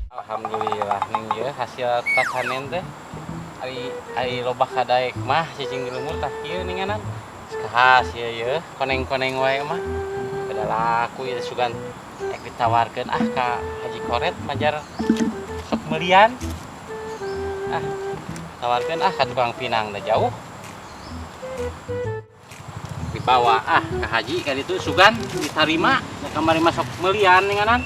Alhamdulillah ning ieu hasil tatanen teh. Ari ari loba kadaek mah cicing di lembur tah kieu ninganan. Kahasil ieu koneng-koneng wae mah. Beda laku ieu sugan ek ditawarkeun ah ka Haji Koret majar sok meulian. Ah, tawarkeun ah ka tukang pinang da jauh. Dibawa ah ka haji ka ditu sugan ditarima da kamari mah sok meulian ninganan.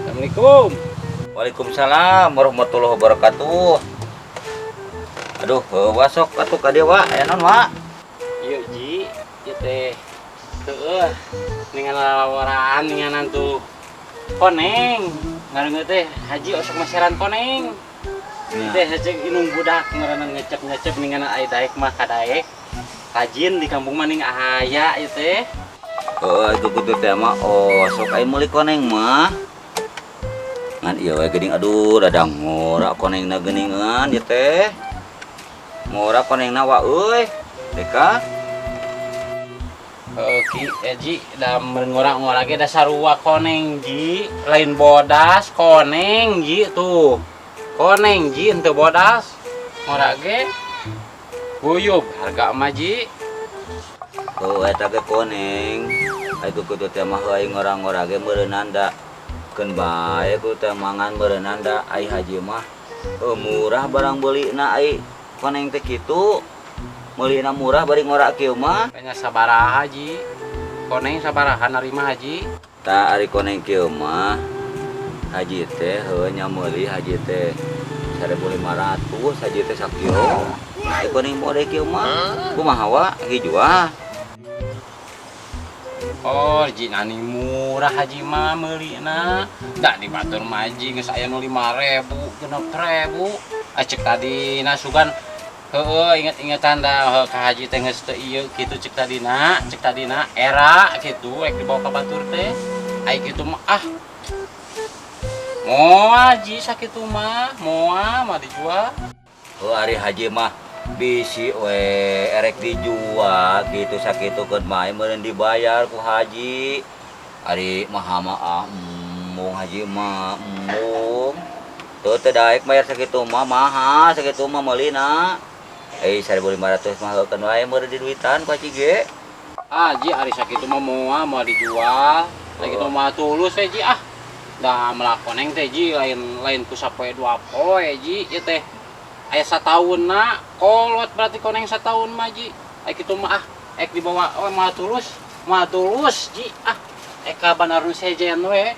Assalamualaikum. Waalaikumsalam warahmatullahi wabarakatuh. Aduh, wasok atuh ka dieu wa, aya naon wa? Ieu Ji, ieu teh heueuh ningan lawaran ninganan tuh koneng. Ngareungeut teh haji osok maseran koneng. Ya. Teh hece inung budak ngaranna ngecep-ngecep ninganan aya daek mah kadaek. Rajin di kampung mah ning aya ieu teh. Heueuh, itu kudu teh mah osok aya meuli koneng mah. Ngan ieu we geuning aduh rada ngora konengna geuningan ieu teh. Ngora konengna wa euy. Deka. Heueuh Ki, Ji, da ngora-ngora ge da sarua koneng Ji, lain bodas koneng Ji tuh. Koneng Ji henteu bodas. Ngora ge guyub harga mah Ji. Heueuh eta ge koneng. Ai kudu teh mah heueuh ngora-ngora ge meureunnan da. Keun bae ku teh mangan meureunnan da ai haji mah murah barang beulina ai koneng teh kitu. Meulina murah bari ngora kieu mah. Kayaknya sabaraha Ji. Koneng sabaraha narima haji? Tah ari koneng kieu mah haji teh heueuh nya meuli haji teh 1500 haji teh sakilo. Ai koneng mode kieu mah kumaha wa dijual? Oh, Ji nani murah haji mah meulina. Da di batur mah haji geus aya nu 5000, 6000. Cek tadi na sugan heueuh inget-ingetan da ka haji teh geus teu ieu kitu cek tadina era kitu rek dibawa ka batur teh. Ai kitu mah ah. Moal Ji sakitu mah, moal mah dijual. Heuh ari haji mah bisi we erek dijual gitu sakitu keun bae meureun dibayar ku haji. Ari maha mah ah embung haji mah embung. Teu teu daek bayar sakitu mah mahal sakitu mah meulina. 1500 mah heukeun wae meureun diduitan ku haji ge. Ah Ji ari sakitu mah moal moal dijual. Sakitu mah tulus we Ji ah. Da melak koneng teh Ji lain lain ku sapoe dua poe Ji ieu teh. Aya sataunna kolot berarti koneng sataun mah Ji. Ai kitu mah ah ek dibawa oh moal tulus Ji ah. Ek ka bandar nu sejen we.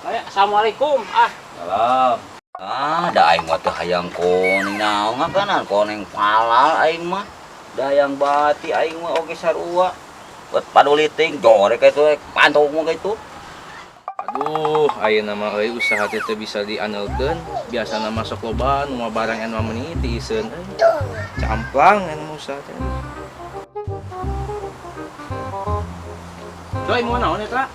Bae, assalamualaikum ah. Salam. Ah, da aing mah teu hayang koneng naon ngakanan koneng halal aing mah. Da hayang bati aing mah oge sarua. Buat paduli ting jorek itu pantau mah kitu. Aduh, ayeuna mah euy usaha teh teu bisa diandalkeun. Biasana mah sok loba nu mah barang anu mah meuni tiiseun euy. Camplang anu mah usaha teh. Doi mau naon eta?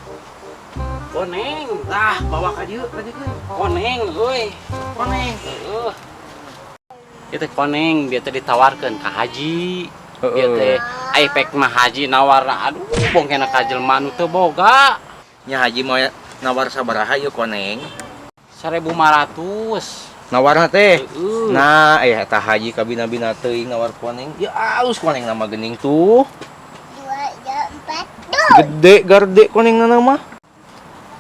Koneng. Tah, bawa ka dieu, ka dieu. Koneng euy. Koneng. Heeh. Ieu teh koneng dia teh ditawarkeun ka haji. Ieu teh ai pek mah haji nawarna aduh bongkena ka jelema nu teu boga. Nya haji mah nawar sabaraha ieu koneng? 1500. Nawarna teh. Heeh. Nah, eta haji kabina-bina teuing nawar koneng. Ya alus koneng nama geuning tuh. 2, 3, 4, 2. Gede garde konengna mah.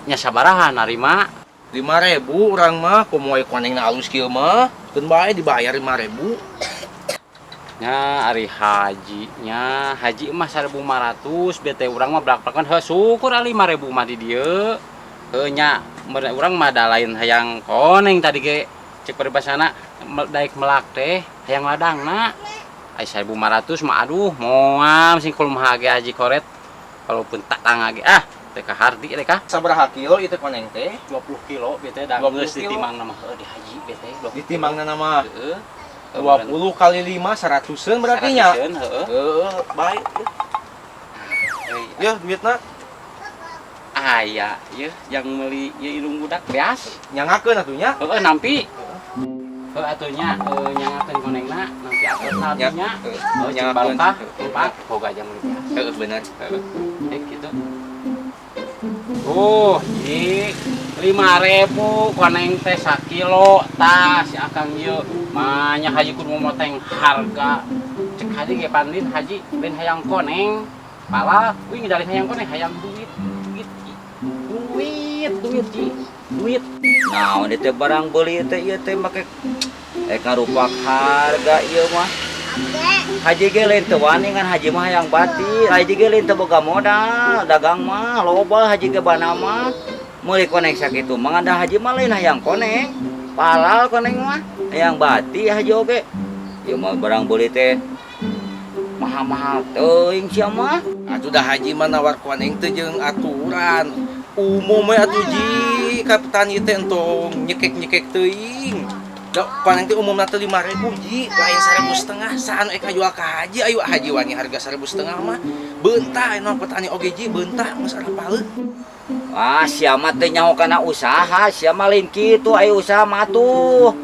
Nya sabaraha narima? 5000 urang mah komo aya konengna alus kieu mah. Keun bae dibayar 5000. Nya ari haji nya haji mah 1500 bete urang mah blak-blakan heuh syukur ari 5000 mah di dieu. Heuh nya urang mah da lain hayang koneng tadi ge cek paribasana daek melak teh hayang ladangna. Ai 1500 mah aduh moal sing kumaha ge haji koret walaupun tak tangga ge ah teh ka hardi teh ka. Sabaraha kilo ieu teh koneng teh? 20 kilo bete da 20 geus kilo. ditimangna mah heuh di haji bete 20 kilo. Ditimangna mah. Heeh. 20 kali 5 100-eun berarti nya. 100-eun, heeh. Heeh, baik. Heuh. Ya duitna. Aya ieu yang meuli ieu indung budak beas. Nyangakeun atuh nya. Heeh, nampi. Heuh atuh nya nyangakeun konengna nanti atuh Nya, nya. heuh, Oh, cik nyangakeun. barokah, empat boga jam biasa. Heeh, bener. Heeh. Eh gitu. Oh, ji 5.000 koneng teh sakilo tah si Akang ieu. Manya haji kudu moteng harga. Cek haji ge pandin haji lain hayang koneng. Pala, wing dari hayang koneng hayang duit, duit, Ji. Duit, duit, Ji. Duit. Naon ieu teh barang beuli teh ieu teh make ngarupak harga ieu mah. Haji ge lain teu wani ngan haji mah hayang bati. Haji ge lain teu boga modal, dagang mah loba haji ge bana mah. Meuli koneng sakitu mah ngan da haji mah lain hayang koneng. Palal koneng mah hayang bati haji oge. Ieu mah barang beuli teh mahal-mahal teuing sia mah. Atuh dah haji mah nawar koneng teh jeung aturan. Umum we atuh ji ka petani teh entong nyekek-nyekek teuing. Da koneng teh umumna teh 5.000 ji, lain 1.500. Saha nu ek ngajual ka haji, ayo haji wani harga 1.500 mah. Beunta aya petani oge ji, beunta geus arapaleun. Ah, sia mah teu nyaho kana usaha, sia mah lain kitu aya usaha mah tuh.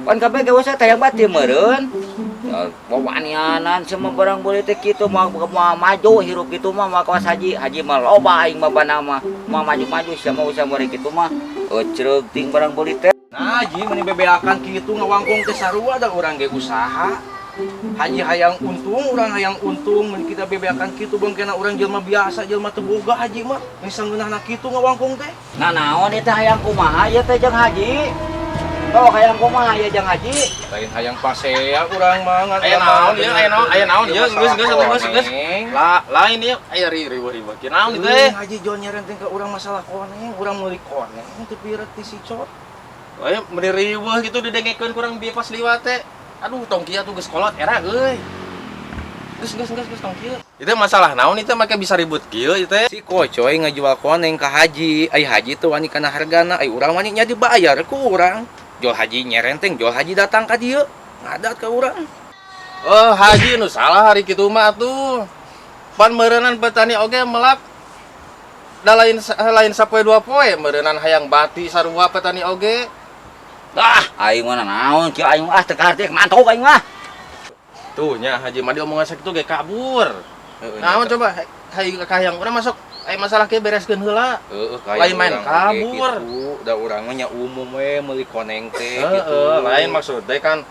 Pan kabeh ge usaha teh hayang bati meureun. Wawanianan semua barang boleh teh kitu mah moal maju hirup kitu mah moal kawas haji. Haji mah loba aing mah bana mah. Moal maju-maju sia mah usaha mere kitu mah. Ecreug ting barang beuli teh. Nah, ji meni bebeakan kitu ngawangkong teh sarua da urang ge usaha. Haji hayang untung, urang hayang untung, mun kita bebeakan kitu bangkena urang jelema biasa, jelema teu boga haji mah. Geus sangeunahna kitu ngawangkong teh. Nah, naon ieu teh hayang kumaha ieu teh jeung haji? Oh, hayang kumaha ieu jeung haji? Lain hayang pasea urang mah ngan Aya urang mah naon ieu, aya naon, aya naon ieu, geus geus atuh geus geus. Koneng. Lah, lain ieu aya riweuh-riweuh. Kieu naon ieu teh? Haji jual nyerenteng ke urang masalah koneng, urang meuli koneng teu piret ti si Cot. Aya meuni riweuh gitu didengekeun kurang bieu pas liwat teh. Aduh, tong kieu atuh geus kolot era euy. Geus geus geus geus tong kieu. Itu masalah naon itu make bisa ribut kieu ieu teh? Si Kocoy ngajual koneng ka haji, ai haji teu wani kana hargana, ai urang wani nya dibayar ku urang. Jual haji nyerenteng, jual haji datang ka dieu, ngadat ka urang. Oh, haji nu salah hari kitu mah atuh. Pan meureunnan petani oge melak da lain lain sapoe dua poe meureunnan hayang bati sarua petani oge. Ah, aing mah naon kieu aing ah teu kaharti mantau aing mah. Tuh nya haji mah diomongan sakitu ge kabur. Heeh, Naon nya. coba hayang kahayang urang masuk aya masalah kieu bereskeun heula. Heeh, Lain main urang oge kabur. Gitu. Da urang mah nya umum we meuli koneng teh gitu. Heeh, lain maksud teh kan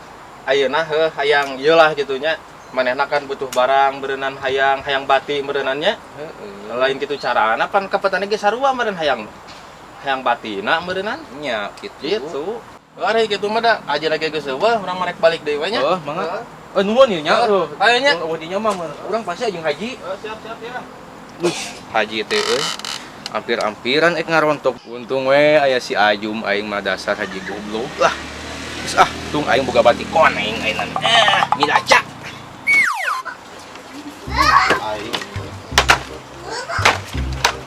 ayeuna heuh hayang ieu lah gitu nya. Manehna kan butuh barang beureunan hayang hayang bati meureunannya. Heeh. Lain kitu carana pan ka petani ge sarua meureun hayang hayang batina meureunnan. Nya kitu. Gitu. Ari kitu mah da ajeuna ge geus eueuh urang mah rek balik deui we nya. Oh, mangga. Eh nuhun ieu nya. Heeh. Aya nya. Oh, dinya mah urang pasti jeung haji. Oh, siap siap ya. Haji teh euy. Hampir-hampiran ek ngarontok. Untung we aya si Ajum aing mah dasar haji goblok lah. Geus ah, tung aing boga bati koneng aing mah. Milaca. Aing.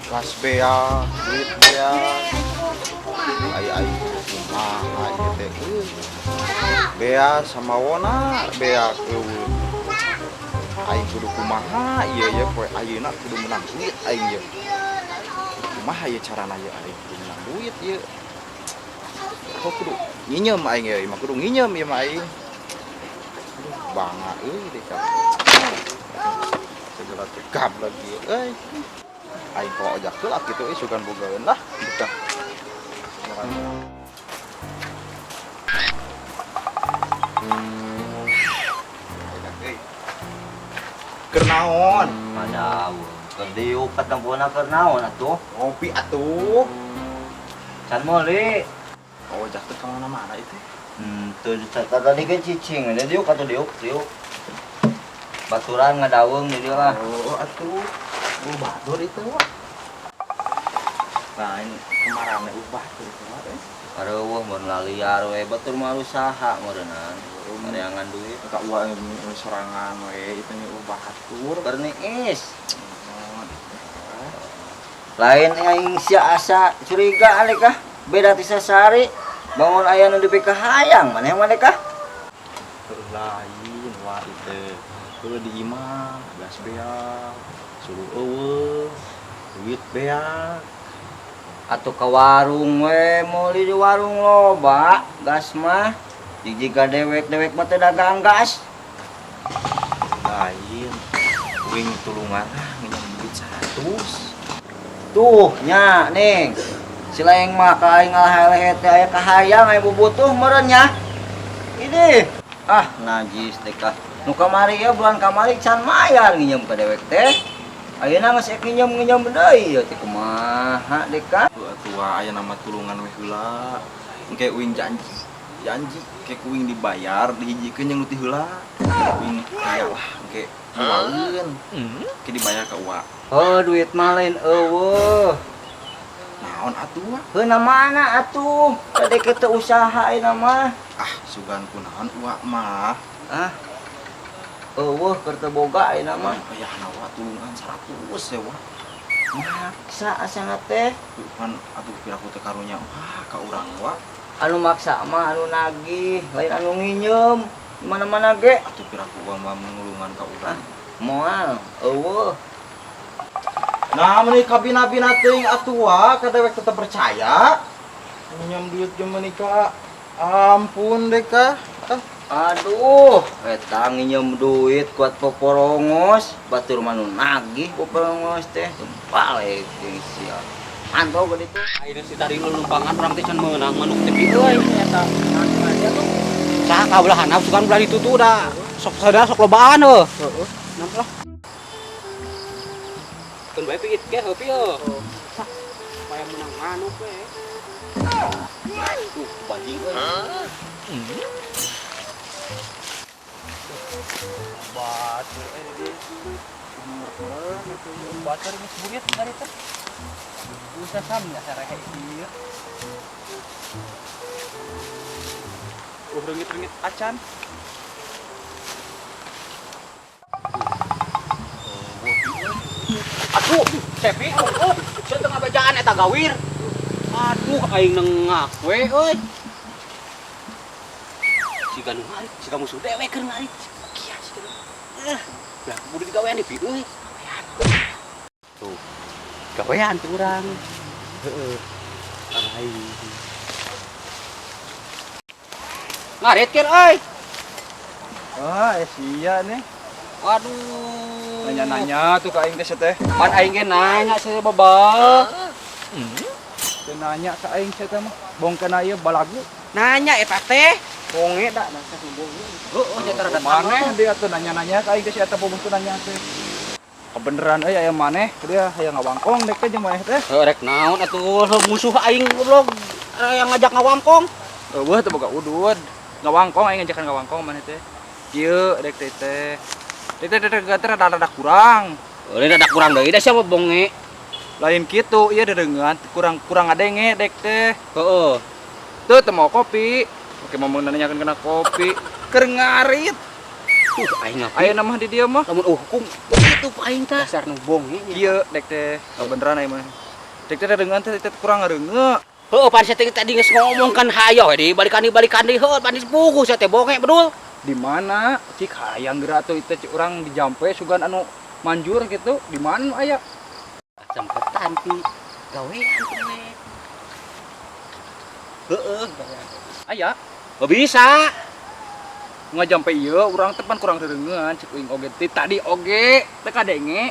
Kas bea, duit bea. Ai aing kumaha ieu teh euy. Bea sama wona, bea eueuh. Aing kudu kumaha ieu ye poe ayeuna kudu menang duit aing ieu. Kumaha ieu carana ieu aing kudu menang duit ieu. Aku kudu nginyeum aing ieu, mah kudu nginyeum ieu mah aing. Aduh, bangga euy deh ka. Segala tegap lagi euy. Aing kalau ojak heula kitu euy sugan bogaeun lah. Buka. Keur naon? Padawu, keur diuk katempona keur naon atuh? Ngopi atuh. Can meuli. Ojak teh ka mana-mana itu. Teu tadi kan cicing, ada diuk atuh diuk, diuk. Baturan ngadaweung di dieu lah. Oh, atuh. Oh, batur itu wah. Nah, ini Kemarin uh batur itu mah eh. Areueuh mun laliar we batur mah usaha meureunnan. Neangan duit. Ka uang sorangan we itu nih uh batur. Keur niis. Lain aing sia asa curiga alik ah. Beda ti sasari. Bangun aya nu dipika hayang maneh maneh kah? Lain wah itu. Heuh di imah gas beak, suruh eueuh, duit beak. Atuh ka warung we meuli di warung loba gas mah. Jika dewek-dewek mah teu dagang gas. Lain. Uing tulungan ah nginjem duit 100. Tuh nya ning. Si laeng mah ka aing ngalahe teh aya kahayang aya bubutuh meureun nya. Ini ah najis teh kah. Nu kamari ya bulan kamari can mayar nginjem ka dewek teh. Ayeuna geus ek nginjem-nginjem deui ieu teh kumaha deh kah? Tuh atuh aya nama tulungan we heula. Engke uing janji. Janji ke ku uing dibayar dihijikeun jeung nu ti heula. Uing aya lah engke jualeun. Engke dibayar ka uwa. Oh duit mah lain eueuh. Naon atuh? Heuna mana atuh? Tadi kita usaha ayeuna mah. Ah, sugan kunaon uwa mah. Ah. Eueuh keur teu boga ayeuna mah. Payahna wa tulungan 100 ya wa. Maksa asana teh. Pan atuh piraku teh karunya wah ka urang wa. Anu maksa mah anu nagih, lain anu nginjem. Mana-mana ge. Atuh piraku uang mah nulungan ka urang. Moal, eueuh. Nah, meuni kabina-bina teuing atuh wa ka dewek tetep percaya. Nginjem duit jeung meuni ka ampun deh kah. Ah, Aduh, eta nginjem duit kuat poporongos, batur mah nu nagih poporongos teh. Balik jeung sia. Mantau ke ditu. Ayeuna si tadi nu numpangan urang teh can meunang manuk teh euy eta. Saha ka belah handap sugan belah ditu tuh da sok sadar sok lobaan heuh. Heeh. Namp lah. Keun bae piit ge heuh pi heuh. Supaya menang manuk we. Tuh bajing euy. Batur eh di batur geus burit tadi teh. Usah sam nya sarehe ieu. Reungit-reungit acan. Aduh, Cepi, oh, sia teu ngabejaan eta gawir. Aduh, aing nengak we euy. Siga nu ngarit, siga musuh dewek keur ngarit. Kia siga. Lah kudu digawean di euy. Gawean. Tuh. Gawean tuh urang. Heeh. Aing. Ngarit keur euy. Ah, sia nih. Waduh. Nanya-nanya tuh ka aing teh teh. Pan aing ge nanya sia babah. Teu nanya ka aing sia teh mah. Bongkeun ieu balagu. Nanya eta teh. Bonge da dasar nu bonge. Heueuh nya teh rada Maneh dia tuh nanya-nanya ka aing teh si eta boboh tuh nanya teh. Kebeneran euy aya maneh dia hayang ngawangkong dek teh jeung maneh teh. Heuh rek naon atuh musuh aing goblok yang ngajak ngawangkong. Eueuh teu boga udud. Ngawangkong aing ngajakan ngawangkong maneh teh. Kieu dek teh teh. Dek teh teh teh rada-rada kurang. Eueuh rada kurang deui da sia mah bonge. Lain kitu ieu dedengean kurang-kurang ngadenge dek teh. Heeh. Teu teu mau kopi. Oke mau nanyakeun kena kopi. Keur ngarit. Aing ngapi. Aya mah di dieu mah. Lamun hukum kitu aing teh. Dasar nu bonge nya. Kieu dek teh. Beneran aing mah. Dek teh dedengean teh kurang ngareunge. Heuh pan sia teh tadi geus ngomong kan hayo we di balikan deui heuh pan puguh sia teh bonge bedul. Di mana cik hayang geura atuh itu cik urang dijampe sugan anu manjur gitu di mana aya? Sempetan pi gawean we. Heeh, gawean. Aya. Oh, bisa. Ngajampe ieu urang teh pan kurang rerengean cik uing oge ti tadi oge teu kadenge.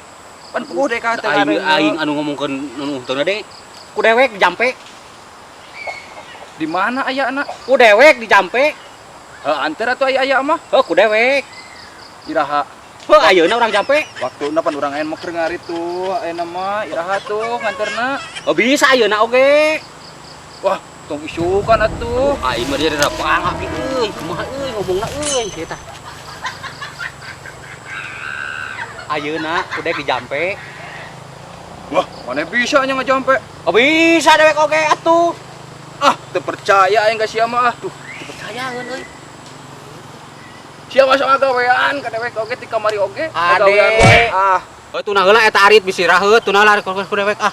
Pan puguh deh ka teu Aing kadenge. aing anu ngomongkeun nu teu de. Ku dewek dijampe. Di mana aya anak? Ku dewek dijampe. Heuh anter atuh aya-aya mah. Heuh ku dewek. Iraha. Heuh ayeuna urang jampe. Waktuna pan urang aya mah keur ngarit tuh, ayeuna mah iraha tuh nganterna. Oh bisa ayeuna oge. Wah, tong isukan atuh. Aing mah jadi rada pangap euy, kumaha euy ngomongna euy kieu tah. Ayeuna ku dewek dijampe. Wah, mana bisa nya ngajampe? Oh bisa dewek oge atuh. Ah, teu percaya aing ka sia mah ah. Tuh, Teu percayaeun euy. Sia mah sok ngagawean ka dewek oge ti kamari oge. Ade. Ngagawean wae. Ah, Oh tunah heula eta arit bisi raheut tunah lah ku dewek ah.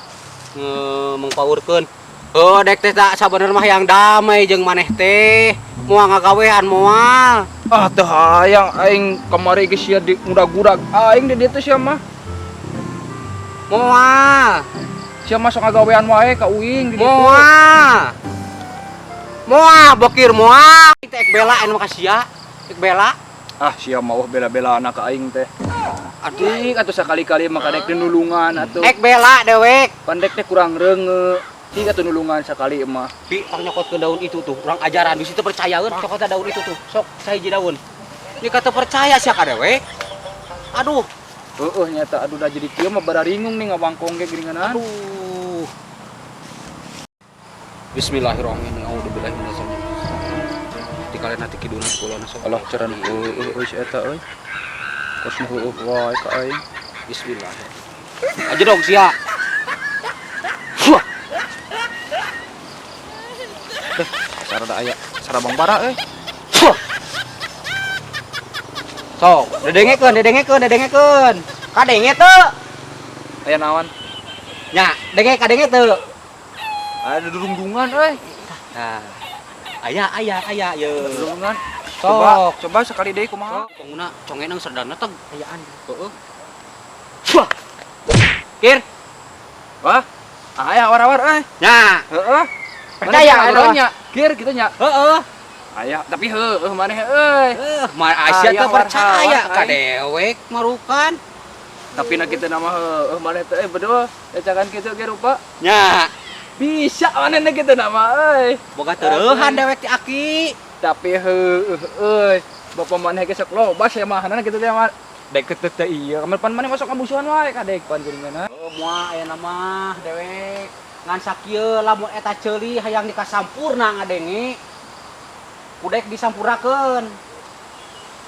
Mengpaurkeun. Heuh dek teh da sabenerna mah yang damai jeung maneh teh. Moal ngagawean moal. Ah teu hayang aing kamari geus sia di ngudag-gudag aing di dieu teh sia mah. Moal. Sia mah sok ngagawean wae ka uing di ditu. Moal. Moal bokir moal. Teh ek bela anu ka sia. Ek bela. Ah, sia mau bela-bela anak ka aing teh. Adik atuh sakali-kali mah kadek teh nulungan atuh. Ek bela dewek. Pandek teh kurang reunge. Cing atuh nulungan sakali mah. Pi, tong nyokotkeun daun itu tuh. Urang ajaran di situ percayaeun cokot daun itu tuh. Sok sahiji daun. Ini kata percaya sia ka dewek. Aduh, Heueuh nyata aduh dah jadi kieu mah bararingung nih ngawangkong ge geuninganan. Aduh. Bismillahirrahmanirrahim. A'udzubillahi minasyaitonir. Di kalian nanti kidulna kulona sok. Alah cara nu heueuh euy si eta euy. Kos nu heueuh wae ka aing. Bismillah. Aja dong sia. Wah. Sarada aya sarabang bara euy. Wah. Sok, dedengekeun, dedengekeun, dedengekeun. Kadenge teu? Aya naon? Nya, denge kadenge teu? Ada durungdungan euy. Nah. Aya, aya, aya ye. Durungdungan. Coba, Sok. coba sekali deui kumaha? Sok, pengguna congenang serdana teg ayaan. Heeh. Wah. Kir. Wah. Aya war-war euy. Nya, Heeh. Percaya, Mana nya? Kir kitu nya. Heeh. Aya, tapi heueuh maneh euy. Mah Aisyah Aya teu percaya war-war, ka aing. dewek marukan. Tapi na kitu nama heueuh maneh teh euy berdua ecakan kitu ge rupa. Nya, Bisa manehna kitu nama euy. boga tereuhan dewek ti aki. Tapi heueuh euy. Bapak maneh ge sok loba semahanana kitu teh mah. Dek teh teh iya, kamar pan maneh masuk ngabusuhan wae ka dek pan geuninganna. Heuh, moal aya nama dewek. Ngan sakieu lamun eta ceuli hayang dikasampurna ngadenge. Kudek disampurnakeun.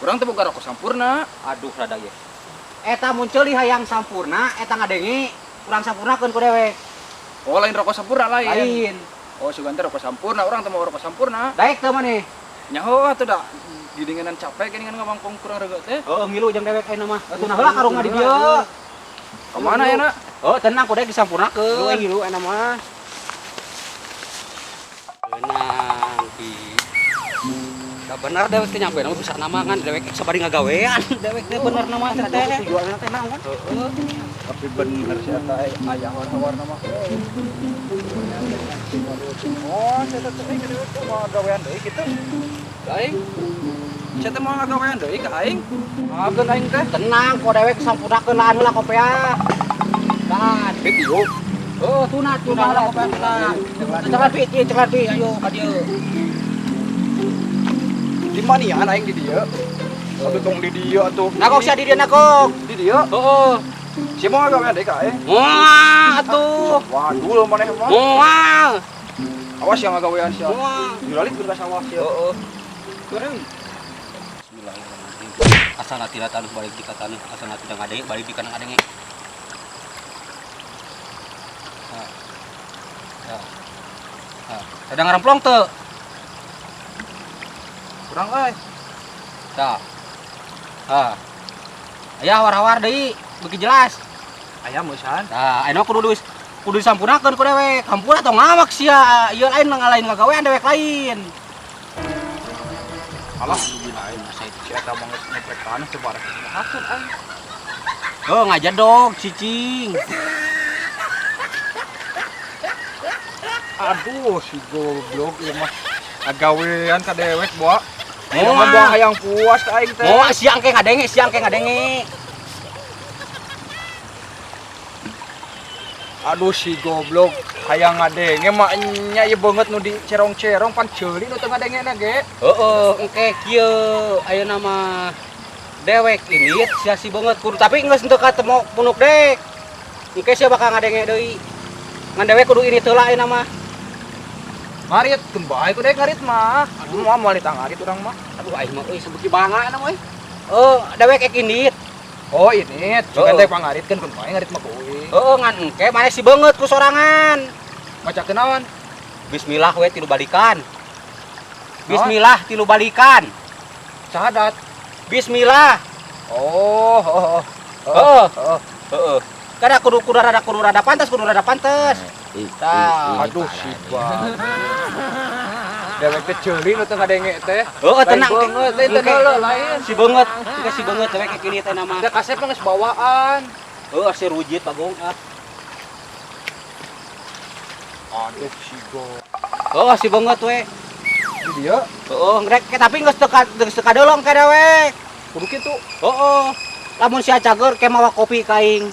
Urang teh boga rokok sampurna. Aduh rada ieu. Eta mun ceuli hayang sampurna eta ngadenge urang sampurnakeun ku dewek. Oh, lain rokok sampurna lain. Lain. Oh, sugan teh rokok sampurna, urang teh mau rokok sampurna. Daek teu maneh? Nyaho atuh da gidinganan capek geuningan ngawangkong kurang reugeut teh. Heuh, ngilu jeung dewek ayeuna mah. Atuh nah heula karungna di dieu. Ka mana ya, Nak? Oh, tenang kudek disampurnakeun. Ngilu ayeuna mah. Tenang, Pi. Da bener dewek teh nyampe nama bisa nama kan dewek sabari ngagawean dewek teh bener nama teh teh. Tujuanna teh naon? Heeh. Tapi bener si eta aya war-warna mah. Oh, saya teh euy teh mau ngagawean deui kitu. Aing. Saya teh mau ngagawean deui ka aing. Maafkeun aing teh. Tenang, kok dewek sampurnakeun laan heula kopea. Dan Tiup. Oh, tuna tuna heula kopea tuna. Cekat pi, cekat pi, ayo ka dieu. Di manian aing di dieu. Atuh tong di dieu atuh. Nah kok sia di dieu kok. Di dieu. Heeh. Sia mau ngagawean deui ka aing. Moal atuh. Waduh maneh mah. Moal. Awas yang ngagawean sia. Moal. Juralit ka sawah sia. Heeh. Keureung. Bismillahirrahmanirrahim. Asal tidak tanah balik di tanah, asal tidak ngadenge balik di kana ngadenge. Nah. Nah. Nah. Sedang ngaremplong teu? Kurang euy. Tah. Ah. Aya war-war deui, beuki jelas. Aya meusan. Tah, ayeuna kudu kudu disampurnakeun ku dewek. Hampura tong ngawak sia. Ieu lain ngalain ngagawean dewek lain. Alah, si eta mah geus nyeprek tanah teh barek kumahakeun aing. Oh, ngajedog cicing. Aduh, si goblok ieu mah. Agawean ka dewek, Boa. Moal. Moal buang hayang puas ka aing teh. Moal siang ke ngadenge, siang ke ngadenge. Aduh si goblok hayang ngadenge mah nya ieu beungeut nu di cerong-cerong pan ceuli nu teu ngadengena ge. Heeh, engke kieu ayeuna mah dewek ini sia si beungeut kudu tapi geus teu katemu punuk dek. Engke sia bakal ngadenge deui. Ngan dewek kudu ini heula ayeuna mah. Ngarit keun bae ku dek ngarit mah. Aduh moal moal ditangarit urang mah. Aduh aing mah euy sabeuki bangga ayeuna mah euy. Oh, dewek ek indit. Oh ini, cuman Heeh. teh pangaritkeun keun bae ngarit mah ku euy. Heeh, ngan engke maneh si beungeut ku sorangan. Maca kenaon? Bismillah we tilu balikan. Bismillah tilu balikan. Syahadat. Bismillah. Oh, oh, oh. Heeh. Heeh. Heeh. Kada kudu kudu rada pantas, kudu rada pantas. Tah. Aduh si bang. Dewek teh ceuli nu teu ngadenge teh. Heeh, tenang. Lain beungeut, lain teh Engke. heula lain. Si beungeut, engke si beungeut dewek kini teh nama. Teh kasep mah geus bawaan. Heeh, si rujit bagong ah. Aduh si go. Heeh, si beungeut we. Di dieu. Heeh, rek tapi geus teu geus teu kadeulong ka dewek. Kudu kitu. Heeh. Lamun sia cager ke mawa kopi ka aing.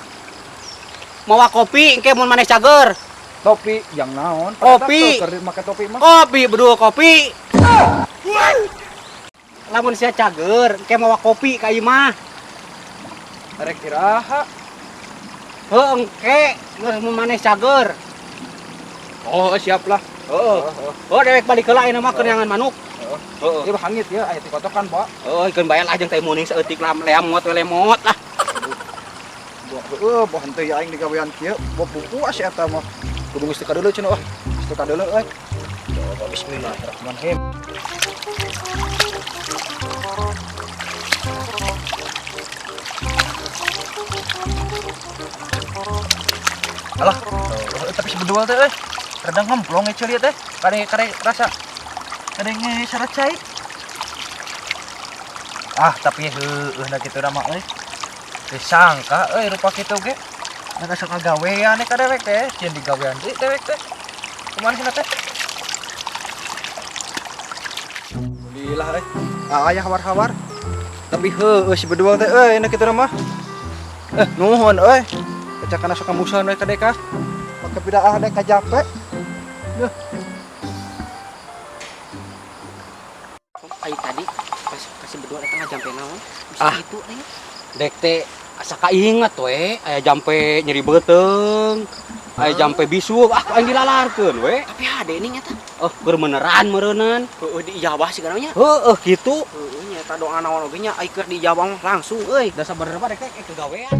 Mawa kopi engke mun maneh cager. Topi yang naon? Kopi. Keur make topi mah. Kopi berdua kopi. Lamun sia cager engke mawa kopi ka imah. Rek iraha. Heuh engke geus mun maneh cager. Oh, siap lah. Heeh. Oh, dewek balik heula ayeuna mah keur neangan manuk. Heeh. Ieu hangit ya, aya tikotokan, Pak. Heeh, ikeun bae lah jeung teh muning saeutik lah lemot we lemot lah. Heuh, boh henteu ya aing digawean kieu, boh pupuas eta mah. Kudu geus teu kadeuleu cenah ah. Geus teu kadeuleu euy. Coba bismillahirrahmanirrahim. Alah, tapi si bedul teh euy. Rada ngemplong ya ceuli teh. Kade kade rasa kade nge syarat cai. Ah, tapi heueuh na kitu mah euy. Teu sangka euy rupa kitu ge. Nah sok ngagawean ka dewek teh, cieun digawean deui dewek teh. Kumaha cenah teh? Alhamdulillah euy. Ah, aya hawar-hawar. Tapi heueuh si bedul teh euy na kitu mah. Eh, nuhun euy. Kecakana sok kambusan we ka deka. Make pidaah dek ka jape. Duh. Ai tadi pas kasih berdua eta ngajampe naon? Bisa ah, kitu teh. Dek teh asa kainget we, aya jampe nyeri beuteung, aya jampe bisu, ah aing dilalarkeun we. Tapi hade ning eta. Oh, keur meneran meureunnan. Heueuh diijabah sigana nya. Heueuh kitu. Heueuh nya eta doa naon oge nya ai keur diijabah mah langsung euy. Da sabenerna dek teh kegawean.